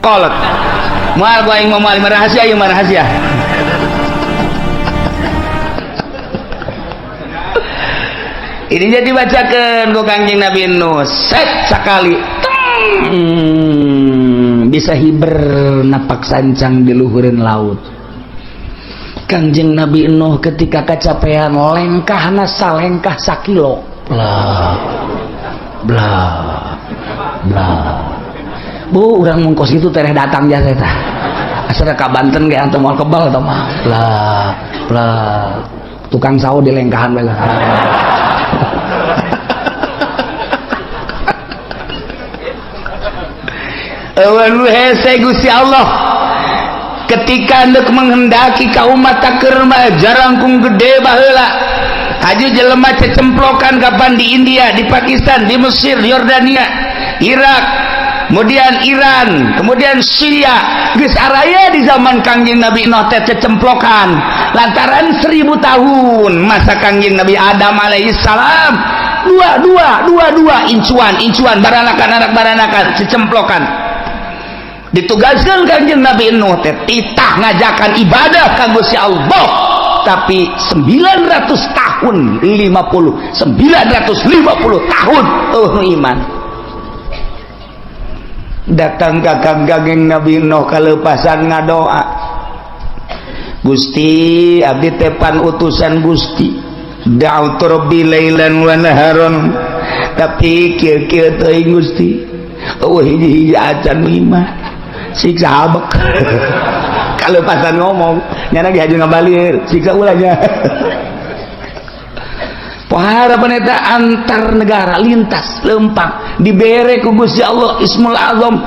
Kolot moal gua aing moal rahasia ieu mah rahasia. Ini jadi bacakan ku Kangjeng Nabi Nuh set sakali teng bisa hiber napak sancang di luhureun laut. Kangjeng Nabi Nuh ketika kecapean lengkahna salengkah sakilo bla bla bla. Bu urang mungkos gitu tereh datang jasa eta asal ka Banten ge antum moal kebal tah mah bla bla tukang sawo di lengkahan bae. Eueun hese Gusti Allah ketika hendak menghendaki ka umat taker mah jarangkung gede baheula haji jelema cecemplokan kapan di India, di Pakistan, di Mesir, Yordania, Irak, kemudian Iran, kemudian Syria. Geus araya di zaman Kangjeng Nabi Nuh teh cecemplokan lantaran 1000 tahun masa Kangjeng Nabi Adam alaihissalam dua dua dua dua incuan incuan baranakan anak baranakan cecemplokan. Ditugaskan Kangjeng Nabi Nuh teh titah ngajakan ibadah ka Gusti Allah, tapi 900 tahun 50 950 tahun eueuh iman. Datang ka Kangjeng Nabi Nuh kalepasan ngadoa, Gusti abdi teh pan utusan Gusti, da'utu rabbi lailan wa naharon, tapi kieu-kieu teuing Gusti eueuh hiji-hiji acan iman siksa habek. Kalepasan ngomong nyana ge haju ngabalir siksa ulahnya. Pohara peneta antar negara lintas lempang dibere ku Gusti Allah Ismul Azam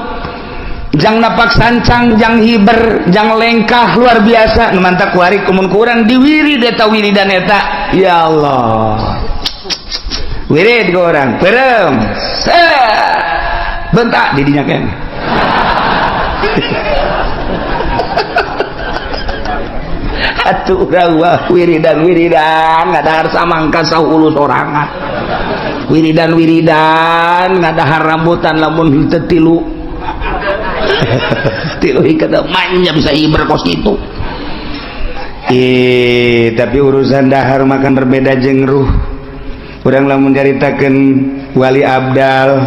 jang napak sancang jang hiber jang lengkah luar biasa nu mantak kuari kumun kurang diwirid eta wiridan eta ya Allah wirid ku urang perem bentak di dinya keneh. Atuh urang wah wiridan wiridan ngadahar samangka sahulu sorangan wiridan wiridan ngadahar rambutan lamun henteu tilu tilu ikat manja bisa hiber kos kitu. Tapi urusan dahar makan berbeda jeung ruh. Urang lamun caritakeun wali abdal,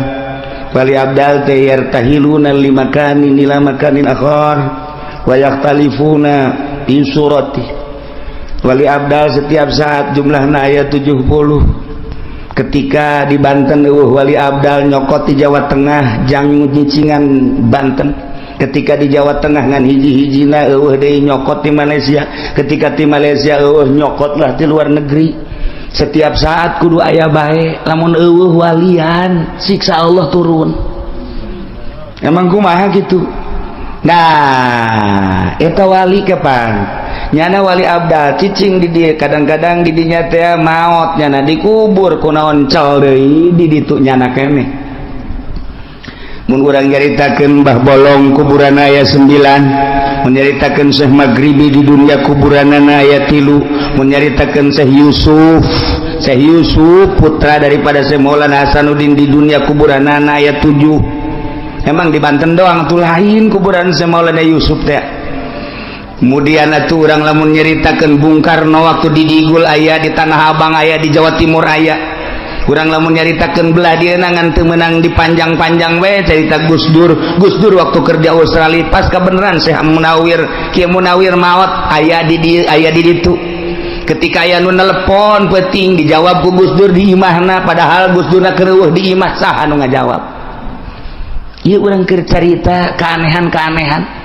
wali abdal teh yartahiluna limakanin ila makanin akhar wa yakhtalifuna fi surati. Wali abdal setiap saat jumlahna aya 70. Ketika di Banten eueuh wali abdal nyokot di Jawa Tengah jang nyicingan Banten. Ketika di Jawa Tengah ngan hiji-hijina eueuh deui nyokot di Malaysia. Ketika di Malaysia eueuh nyokotlah di luar negeri. Setiap saat kudu aya bae lamun eueuh walian siksa Allah turun. Emang kumaha gitu. Nah, eta wali kapan? Nyana wali abdal cicing di dieu kadang-kadang di dinya teh maot nyana dikubur kunaon cal deui di ditu nyana keneh. Mun urang nyaritakeun Mbah Bolong kuburan aya 9, mun nyaritakeun Syekh Maghribi di dunia kuburanana aya 3, mun nyaritakeun Syekh Yusuf, Syekh Yusuf putra daripada Syekh Maulana Hasanuddin di dunia kuburanana aya 7. Emang di Banten doang tuh lain kuburan Syekh Maulana Yusuf teh. Kemudian atuh urang lamun nyaritakeun Bung Karno waktu di Digul aya, di Tanah Abang aya, di Jawa Timur aya. Urang lamun nyaritakeun belah dieu ngan teu meunang dipanjang-panjang we carita Gus Dur. Gus Dur waktu kerja Australia pas kebenaran Syekh Munawir, Kiai Munawir maot aya di dieu aya di ditu. Ketika aya nu nelepon peuting dijawab ku Gus Dur di imahna, padahal Gus Durna keur di imah saha nu ngajawab. Ieu urang keur carita keanehan-keanehan.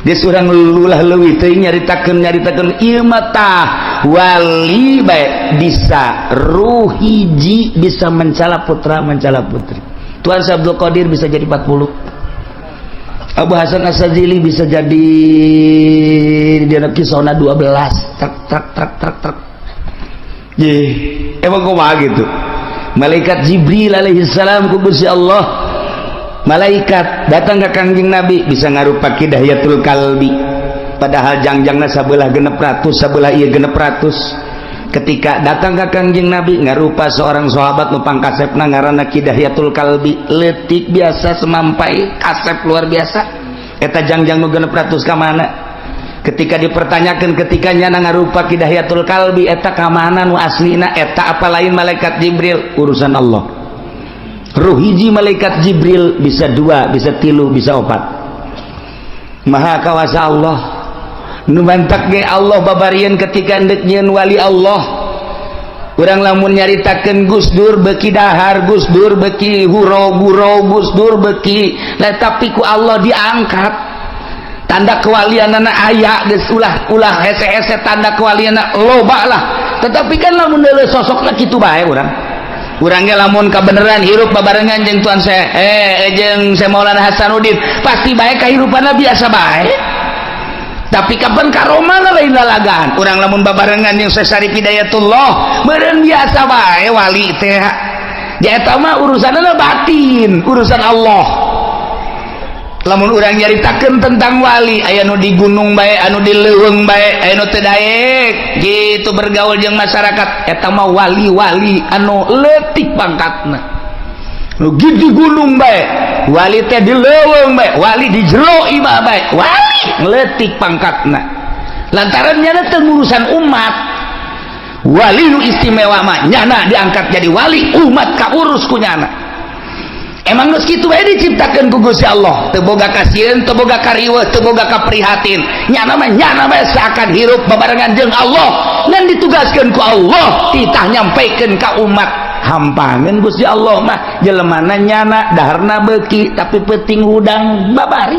Geus urang lulah leuwih teuing nyaritakeun nyaritakeun ieu mah tah wali bae bisa ruh hiji bisa mencala putra mencala putri. Tuan Syekh Abdul Qadir bisa jadi 40. Abu Hasan As-Sazili bisa jadi di kisona 12. Trek trek trek trek trek. Ye, emang kumaha gitu. Malaikat Jibril alaihissalam ku Gusti Allah malaikat datang ke Kangjeng Nabi bisa ngarupa Hidayatul Kalbi, padahal jangjangna sabelah 600 sabelah ieu 600. Ketika datang ke Kangjeng Nabi ngarupa seorang sahabat nu pangkasepna ngaranna Hidayatul Kalbi, leutik biasa semampai kasep luar biasa. Eta jangjang nu 600 ka mana? Ketika dipertanyakan, ketika nyana ngarupa Ki Dihyatul Kalbi, eta ka mana nu aslina eta, apa lain malaikat Jibril? Urusan Allah. Ruh hiji malaikat Jibril bisa dua, bisa tilu, bisa opat. Maha kawasa Allah. Nu mantak ge Allah babarian ketika endek nyieun wali Allah. Urang lamun nyaritakeun Gus Dur beki dahar, Gus Dur beki huro guro, Gus Dur beki lah, tapi ku Allah diangkat. Tanda kewalianana aya geus, ulah ulah hese-hese, tanda kewalianana loba lah. Tetapi kan lamun deuleu sosokna kitu bae urang. Urang ge lamun kabeneran hirup babarengan jeung Tuan saya, jeung Syekh Maulana Hasanuddin, pasti bae kahirupanna biasa bae. Tapi kapan karomah lain lalagan. Urang lamun babarengan jeung Syekh Syarif Hidayatullah meureun biasa bae wali teh. Ja eta mah urusanna batin, urusan Allah. Lamun urang nyaritakeun tentang wali, aya nu di gunung bae, anu di leuweung bae, aya nu teu daek gitu bergaul jeung masyarakat, eta mah wali-wali anu leutik pangkatna. Nu di gunung bae wali teh, di leuweung bae wali, di jero imah bae wali, leutik pangkatna lantaran nyana teu ngurusan umat. Wali nu istimewa mah nyana diangkat jadi wali, umat kaurus ku nyana. Emang geus kitu bae diciptakeun ku Gusti Allah, teu boga kasieun, teu boga kariweuh, teu boga kaprihatin. Nyana mah nyana bae, seakan hirup babarengan jeung Allah, ngan ditugaskeun ku Allah titah nyampaikeun ka umat. Hampangeun Gusti Allah mah jelemana nyana daharna beuki tapi penting hudang babari.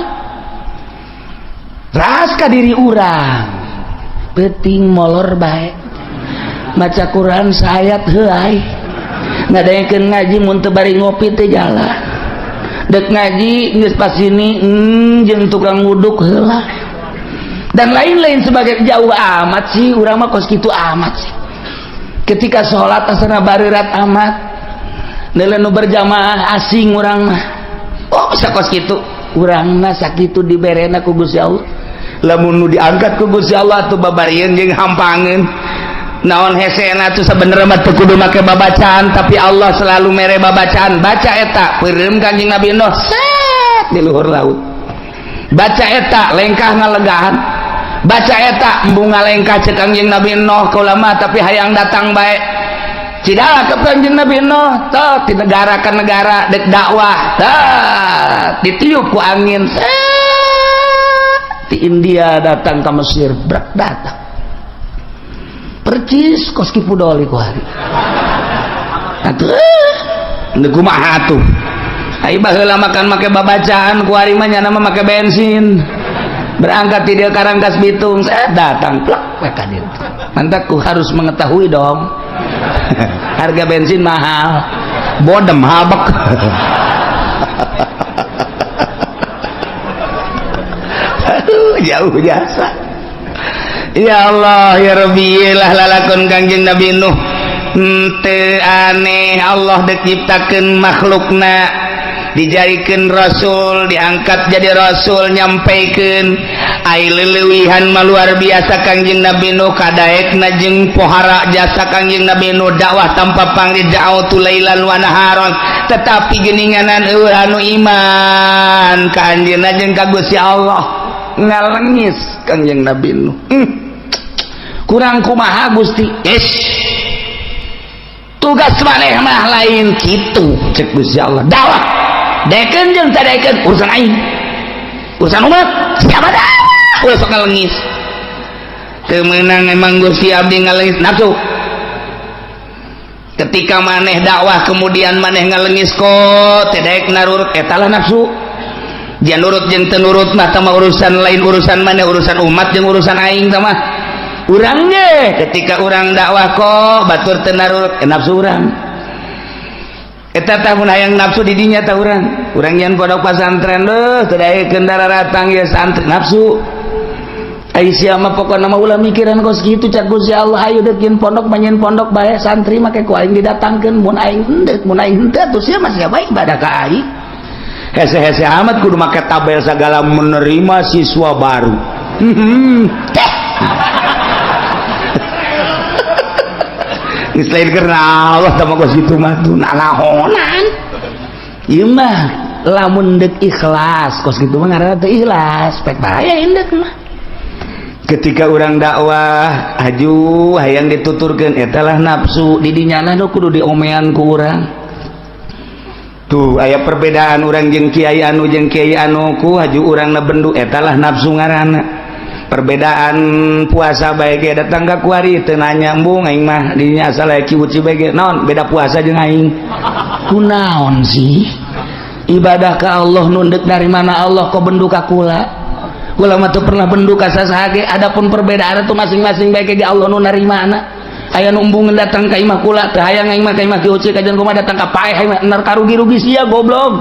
Ras ka diri urang, penting molor bae, maca Quran saayat heuay, ngadaekeun ngaji mun teu bari ngopi teu jalan, dek ngaji geus pas ini jeung tukang wuduk heula dan lain-lain sebagai. Jauh amat sih urang mah, kos kitu amat sih. Ketika sholat asana barerat amat, nilai nu berjamaah asing urang mah. Oh, bisa kos kitu urang mah, sakitu diberena ku Gusti Allah. Lamun nu diangkat ku Gusti Allah tuh babarian jeung hampangeun, naon hesena tuh? Sebenarnya mah teu kudu make babacaan, tapi Allah selalu mere babacaan. Baca eta, peureum Kanjeng Nabi Nuh set di luhur laut. Baca eta, lengkah ngalegahan. Baca eta, embung ngalengkah cek Kanjeng Nabi Nuh, kaula mah tapi hayang datang bae. Cidala ke Kanjeng Nabi Nuh tuh di negara ke negara dek dakwah, tah ditiup ku angin set di India, datang ke Mesir, brak datang percis kos Ki Pudoli ku hari atuh. Kumaha tuh? Ai baheula makan make babacaan, ku hari mah nyana mah make bensin. Berangkat ti dieu Karangkas Bitung, saya datang plak we ka dieu. Mantap, ku harus mengetahui dong. Harga bensin mahal. Bodem habek. Aduh, jauh jasa. Ya Allah ya Rabbi lah, lalakon Kangjeng Nabi Nuh. Henteu aneh Allah dek nyiptakeun makhlukna, dijadikan rasul, diangkat jadi rasul, nyampaikan. Ai leleuwihan mah luar biasa Kangjeng Nabi Nuh, kadaekna jeung pohara jasa Kangjeng Nabi Nuh, dakwah tanpa pamrih, da'watu lailan wa naharon, tetapi geninganan euweuh anu iman ka anjeunna jeung ka Gusti Allah. Ngalengis Kangjeng Nabi Nuh, kurang kumaha Gusti? Yes, tugas maneh mah lain kitu cek Gusti Allah. Dakwah daekeun jeung teu daekeun urusan aing, urusan umat siapa dah. Ulah sok ngalengis, teu meunang emang Gusti abdi ngalengis. Nafsu. Ketika maneh dakwah kemudian maneh ngalengis kok teu daek narurut, eta lah nafsu. Dia nurut jeung teu nurut mah tah urusan lain, urusan maneh, urusan umat jeung urusan aing. Tah mah urang ge ketika urang dakwah kok batur teu narurut, nafsu urang eta. Tah mun hayang nafsu di dinya tah urang. Urang nyian pondok pasantren leuh teu daekeun daratang ya santri, nafsu. Ai sia mah pokona mah ulah mikiran kos kitu cak Gusti Allah. Hayu deuk nyieun pondok mah nyieun pondok bae, santri mah ku aing didatangkeun mun aing henteu. Mun aing henteu atuh sia mah siapa ibadah ka aing? Hese-hese amat kudu make tabel segala, menerima siswa baru. Teh. Geus lain karena Allah tah mah, kos kitu mah tuh nanahonan. Ieu mah Lamun dek ikhlas kos kitu mah ngaranna teu ikhlas, pek bahaya indek mah. Ketika orang dakwah aju hayang dituturkeun, eta lah nafsu di dinyana nu kudu diomean ku urang. Tuh aya perbedaan urang jeung kiai anu jeung kiai anu, ku haju urang na bendu, eta lah nafsu ngaranna. Perbedaan puasa bae ge, datang ka kuari teu nanya, embung aing mah dinya asal aya kiwuci bae ge. Naon beda puasa jeung aing, kunaon sih? Ibadah ka Allah nunduk dari mana Allah, kok bendu ka kula? Kula mah teu pernah bendu ka sasaha ge. Adapun perbedaan itu masing-masing bae ge, Allah nu narimana. Aya nu embungeun datang ka imah kula, teu hayang aing mah ka imah kiuci kajian kumaha, datang ka paeh aing mah nar karugi-rugi sia goblok.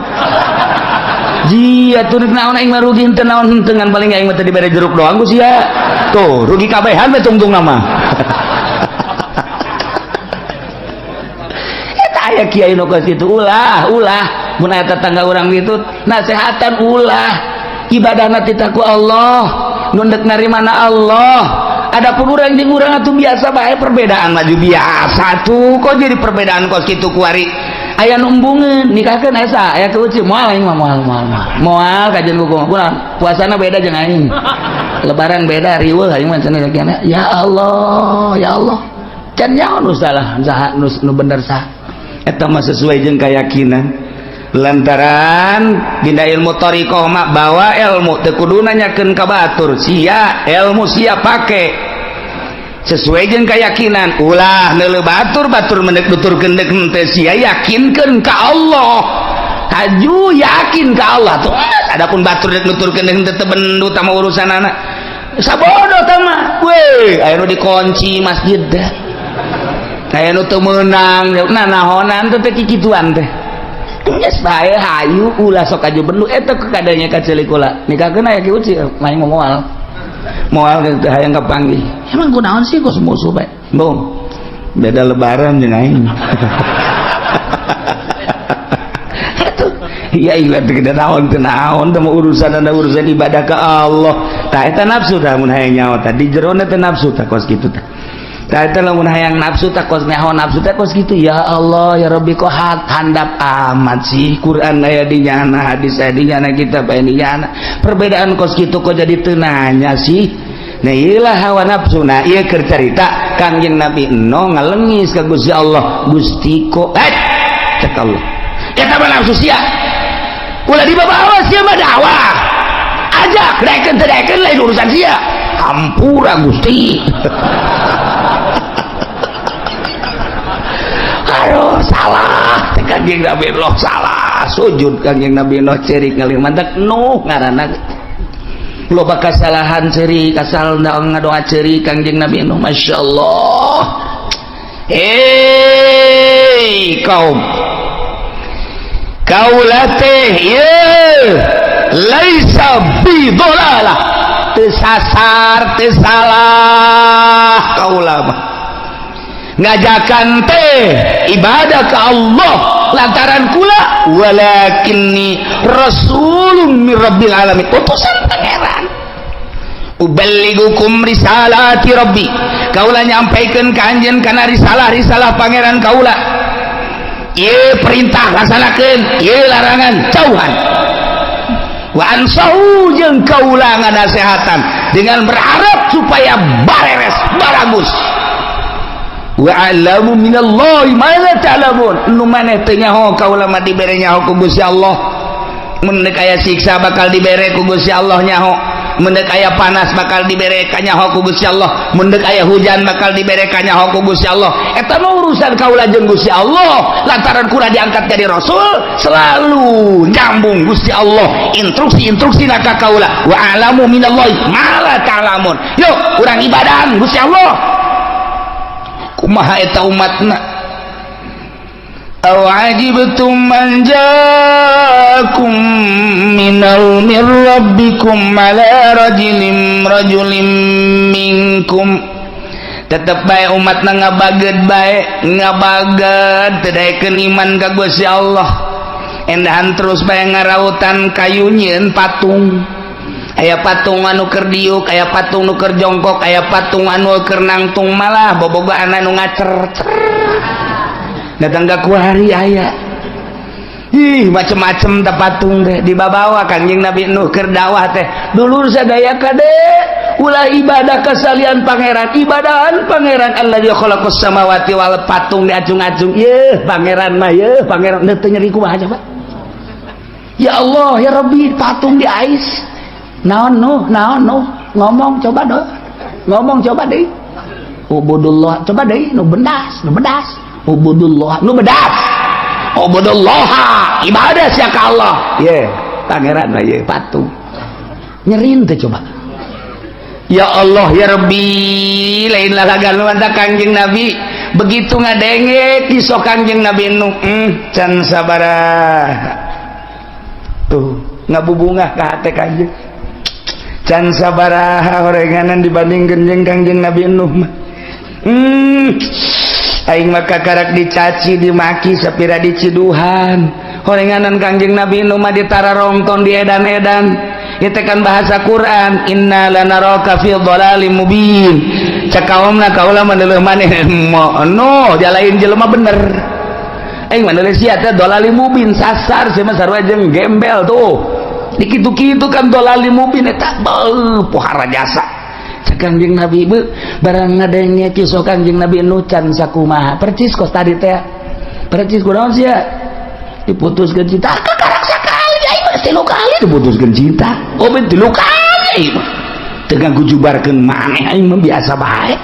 Jia tuh naon aing mah rugi henteu naon henteu, ngan paling aing mah teu dibere jeruk doang ku sia. Tuh rugi kabehan we tungtung nama. Eta aya kiai nu kos kitu, ulah ulah mun aya tetangga urang kitu nasehatan, ulah. Ibadahna titah ku Allah, nu dek narimana Allah. Adapun urang jeung urang atuh biasa bae, perbedaan maju biasa tuh. Kok jadi perbedaan kos kitu kuari? Aya nu embungeun nikahkeun esa aya keucil, moal aing mah, moal moal moal moal kajian ku kumaha, puasana beda jeung aing, lebaran beda, riweuh aing mah cenah. Ya Allah, ya Allah, can nyaho nu salah saha, nu bener saha. Eta mah sesuai jeung keyakinan, lantaran dina ilmu thariqah mah bawa ilmu teu kudu nanyakeun ka batur sia, ilmu sia pake sesuai jeung keyakinan. Ulah neuleuh batur, batur mendek nuturkeun deuk henteu, sia yakinkeun ka Allah, haju yakin ka Allah tuh. Adapun batur dek nuturkeun deuk henteu, teu bendu tama urusanana, sabodo tama we. Aya nu dikunci masjid teh, aya nu teu meunang, nah nahonan teh kikituan teh. Geus bae hayu, ulah sok aju bendu. Eta kadanya ka ceulik kula nikahkeun aya ki uci main moal moal teh hayang kapanggih. Emang kunaon sih kos musuh bae? Bung beda lebaran jeung aing. Atuh iya iya teh gede naon teu naon teh urusan ada urusan ibadah ka Allah. Tah eta nafsu tah, mun hayang nyaho tah di jerona teh nafsu tah kos kitu tah. Tah eta lamun hayang nafsu tah kos nyaho nafsu teh kos kitu. Ya Allah, ya Rabbi, kok handap amat sih? Quran aya di nyana, hadis aya di nyana, kitab aya di nyana, perbedaan kos kitu kok jadi teu nanya sih? Nah iyalah hawa nafsu. Nah ieu keur carita Kangjeng Nabi Nuh ngalengis ka Gusti Allah, Gusti kok cek Allah eta mah nafsu sia, ulah dibawa sia mah dakwah ajak, daekeun teu daekeun lain urusan sia. Hampura Gusti. Aduh salah Kangjeng Nabi Nuh, salah. Sujud Kangjeng Nabi Nuh, cerik ngalih mantak Nuh ngaranna loba kasalahan, cerik asal ngadoa cerik Kangjeng Nabi Nuh. Masya Allah. Hei kaum kaula teh ieu laisa bi dolalah, teu sasar teu salah, kaula mah ngajakan teh ibadah ke Allah lantaran kula walakinni rasulun min rabbil alamin, utusan pangeran, uballigukum risalati rabbi, kaula nyampaikeun ka anjeun kana risalah-risalah pangeran kaula. Ieu perintah laksanakeun, ieu larangan jauhan, wa ansahu jeung kaula nganasehatan dengan berharap supaya bareres baragus, wa a'lamu minallahi ma la ta'lamun, nu maneh teu nyaho kaula mah dibere nyaho ku Gusti Allah. Mun deuk aya siksa bakal dibere ku Gusti Allah nyaho, mun deuk aya panas bakal dibere kanyaho ku Gusti Allah, mun deuk aya hujan bakal dibere kanyaho ku Gusti Allah. Eta mah urusan kaula jeung Gusti Allah, lantaran kula diangkat jadi rasul selalu nyambung Gusti Allah instruksi-instruksi ka kaula, wa a'lamu minallahi ma la ta'lamun. Yuk urang ibadahan Gusti Allah. Kumaha eta umatna? Aw ajibtum an jaakum minal min rabbikum ala rajulin rajulin minkum. Tetep bae umatna ngabaged bae, ngabaged teu daekeun iman ka Gusti Allah. Endahan terus bae ngarautan kayu nyieun patung. Aya patung anu keur diuk, aya patung nu keur jongkok, aya patung anu keur nangtung, malah bobogohan anu ngacer. Datang ka kuari aya. Ih, macem-macem teh patung teh dibabawa Kangjeng Nabi Nuh keur dakwah teh. Dulur sadaya, kade, ulah ibadah ka salian pangeran, ibadahan pangeran alladzi khalaqas samawati wal patung diacung-acung. Yeuh, pangeran mah, yeuh, pangeran teu nyeri kumaha coba? Ya Allah, ya Rabbi, patung di ais. Naon Nuh, naon Nuh? Ngomong coba dong. Ngomong coba deh. Ubudullah, coba deh, nu bendas, nu bedas. Ubudullah, nu bedas. Ubudullah, ibadah sia ka Allah. Ye, pangeran mah ye patung. Nyerin teh coba. Ya Allah ya Rabbi, lain lalagan manta Kangjeng Nabi begitu ngadenge kisah Kangjeng Nabi Nuh, can sabaraha tuh ngabubungah ka hate Kangjeng, can sabaraha horenganan dibandingkeun jeung Kangjeng Nabi Nuh mah. Aing mah kakarak dicaci dimaki sapira diciduhan, horenganan Kangjeng Nabi Nuh mah ditararongton, diedan-edan. Itu kan bahasa Quran, inna lanaraka fi dhalalim mubin. Cek kaumna, kaula mah deuleuh maneh no jalain jelema bener, aing mah deuleuh sia teh dhalalim mubin, sasar sia mah, sarua jeung gembel tuh di kitu-kitu kan. Dhalalim mubin eta beuh pohara jasa. Cek Kangjeng Nabi, be barang ngadenge kisah Kangjeng Nabi Nuh can sakumaha percis kos tadi teh, percis. Kunaon sia diputuskeun cinta? Kakarak sakali, aing mah tilu kali diputuskeun cinta. Oh, ben tilu kali aing mah teu ganggu jubarkeun maneh, aing mah biasa bae.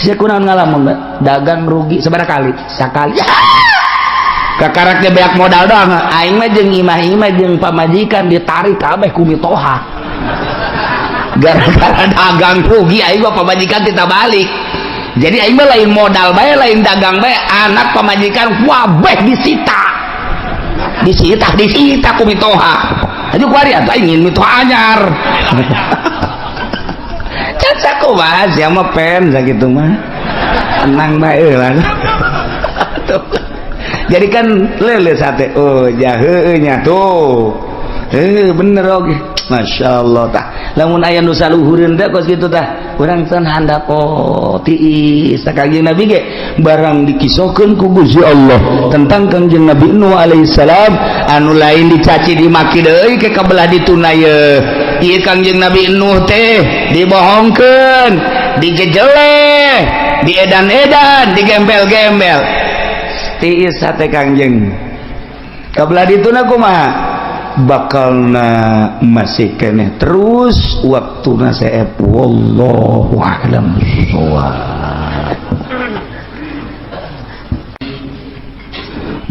Sia kunaon ngalamun dagang rugi sabaraha kali? Sakali. Kakarak ge beak modal doang. Aing mah jeung imah-imah jeung pamajikan ditarik kabeh ku mitoha gara-gara dagang rugi. Aing mah pamajikan kita balik, jadi aing mah lain modal bae, lain dagang bae, anak, pamajikan wabeh disita, disita, disita ku mitoha aja kuari atuh. Aing ingin mitoha anyar, can sakumaha sia mah pen sakitu mah tenang bae lah. Jadi kan lele sate, oh jahe nya tuh, eh bener, oke, Masya Allah. Tah, lamun aya nu saluhureun teh kos kitu tah, urang teh handap, oh tiis. Kangjeng Nabi ge barang dikisahkeun ku Gusti Allah tentang Kangjeng Nabi Nuh alaihi salam anu lain dicaci dimaki deui ke kabelah dituna ye. Ieu Kangjeng Nabi Nuh teh dibohongkeun, dijejeleh, diedan-edan, digembel-gembel, tiis hate Kangjeng. Kabelah dituna kumaha bakalna masih keneh terus waktuna seep. Wallahu a'lam bissawab.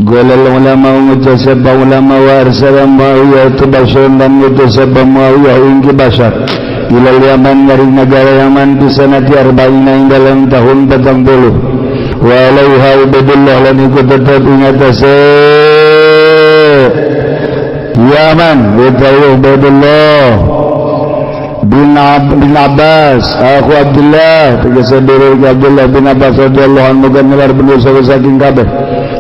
Qala ulama ngucap ulama wa arsala Muawiyah tu Bashar dan ngutus Muawiyah ing Bashar ilal Yaman dari negara Yaman di sanati arba'ina ing dalam tahun 40 wa alaiha Ubaidullah lan iku tetep ing atase Yaman wa Ubaidullah bin Abbas aku Abdullah tegese diri Abdullah bin Abbas radhiyallahu anhu kan ngelar bener saking kabeh.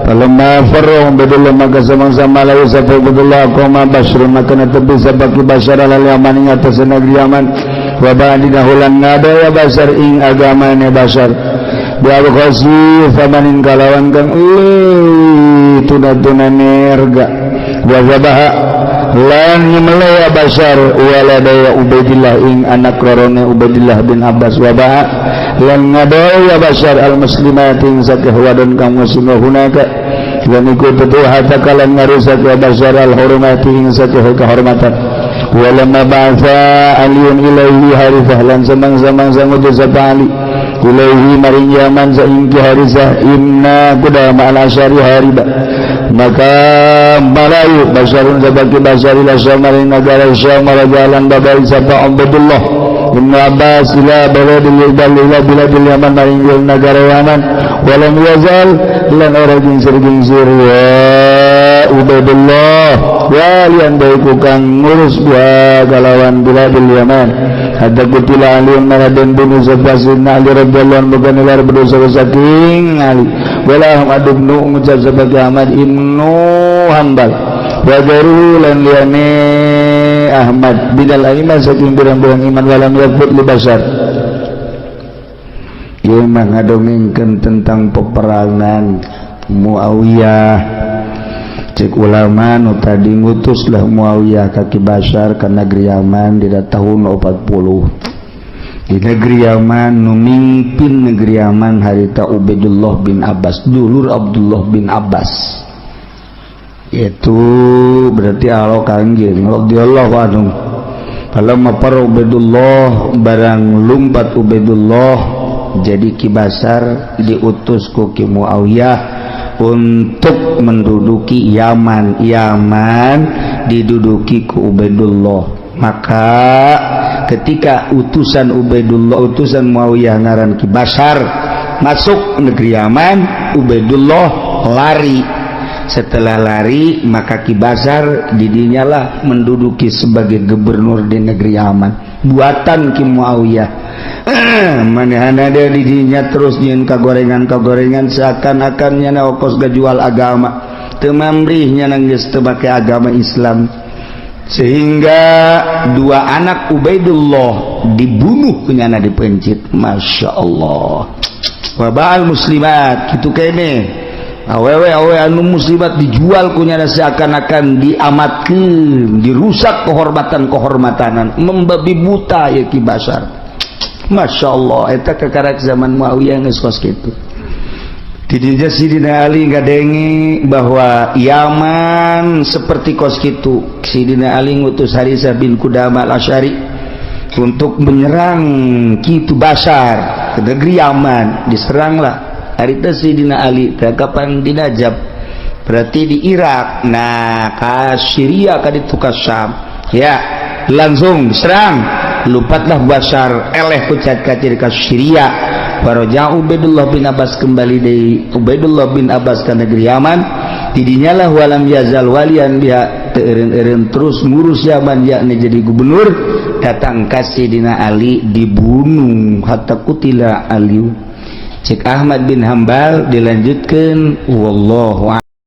Falamma farra Ubaidullah maka samangsa malayu sapa Ubaidullah qama Bashrun maka netepi sapa ki Bashar al Yaman ing atas negeri Yaman wa ba'dina hulan ngada ya Bashar ing agamane Bashar bi al-khasi thamanin kalawan kang tuna-tuna nerga wa zabaha lan nyembelih ya Bashar waladaya Ubaidillah ing anak lorone Ubaidillah bin Abbas wa ba'a lan ngadol ya Bashar al muslimat ing sakeh wadon kang muslim hunaka lan iku tetu hatta kalan ngarusak ya Bashar al hurmati ing sakeh kehormatan. Walamma ba'atha Aliun ilaihi Harithah lan samang-samang ngutus sapa Ali ilaihi maring Yaman saingki Harithah inna qudama al asyari hariba maka malayu Basharun sabaki Bashar ila Syam maring negara Syam jalan babari sapa Ubaidullah Ibn Abbas ila baladil ila biladil Yaman maring negara Yaman walam yazal lan ora gingsir-gingsir ya Ubaidullah walian baiku kang ngurus biha kalawan biladil Yaman hatta kutila Ali maraden bin Zabasin Ali radhiyallahu anhu bukan lar berdosa saking Ali wala Ahmad ibn ngucap sebagai Ahmad ibnu Hanbal wa gairuhu lan liyane Ahmad binal aiman saking pirang-pirang iman walam yakfut li Bashar. Ieu mah ngadongengkeun tentang peperangan Muawiyah. Cek ulama nu tadi, ngutuslah Muawiyah ka Ki Basyar ke negeri Yaman di tahun 40. Di negeri Yaman, nu mimpin negeri Yaman harita Ubaidullah bin Abbas, dulur Abdullah bin Abbas. Itu berarti alo Kangjeng radhiyallahu anhu. Falamma fara Ubaidullah, barang lumpat Ubaidullah jadi Ki Basar, diutus ku Ki Muawiyah untuk menduduki Yaman. Yaman diduduki ku Ubaidullah. Maka ketika utusan Ubaidullah, utusan Muawiyah ngaran Ki Basar masuk negeri Yaman, Ubaidullah lari. Setelah lari, maka Ki Basar didinyalah menduduki sebagai gubernur di negeri Yaman buatan Ki Muawiyah. Manehana dia didinya terus nyieun kagorengan kagorengan, seakan-akan nyana okos gajual agama, teu mamrih nyana geus teu make agama Islam, sehingga dua anak Ubaidullah dibunuh kunyana, dipencit. Masya Allah. Wa ba'al muslimat kitu kene, awewe awewe anu muslimat dijual kunyana, seakan-akan diamatkeun, dirusak kehormatan kehormatanan, membabi buta ya Ki Basar. Masya Allah, eta kekarak zaman Muawiyah geus kos kitu. Tidinya Sidina Ali ngadenge bahwa Yaman seperti kos kitu. Sidina Ali ngutus Harisa bin Kudama al-Asy'ari untuk menyerang Kitu Basar ke negeri Yaman. Diseranglah harita Sidina Ali teh kapan di Najab, berarti di Irak. Nah, ka Syria, ka ditu, ka Syam ya, langsung diserang. Lupatlah Basar, eleh kucat kacir ka Syria. Faraja Ubaidullah bin Abbas, kembali dari Ubaidullah bin Abbas ke negeri Yaman. Tidinyalah walam yazal walian biha, teu eureun-eureun terus ngurus Yaman, yakni jadi gubernur. Datang ka Sidina Ali, dibunuh, hatta qutila Ali. Cek Ahmad bin Hambal dilanjutkan, wallahu.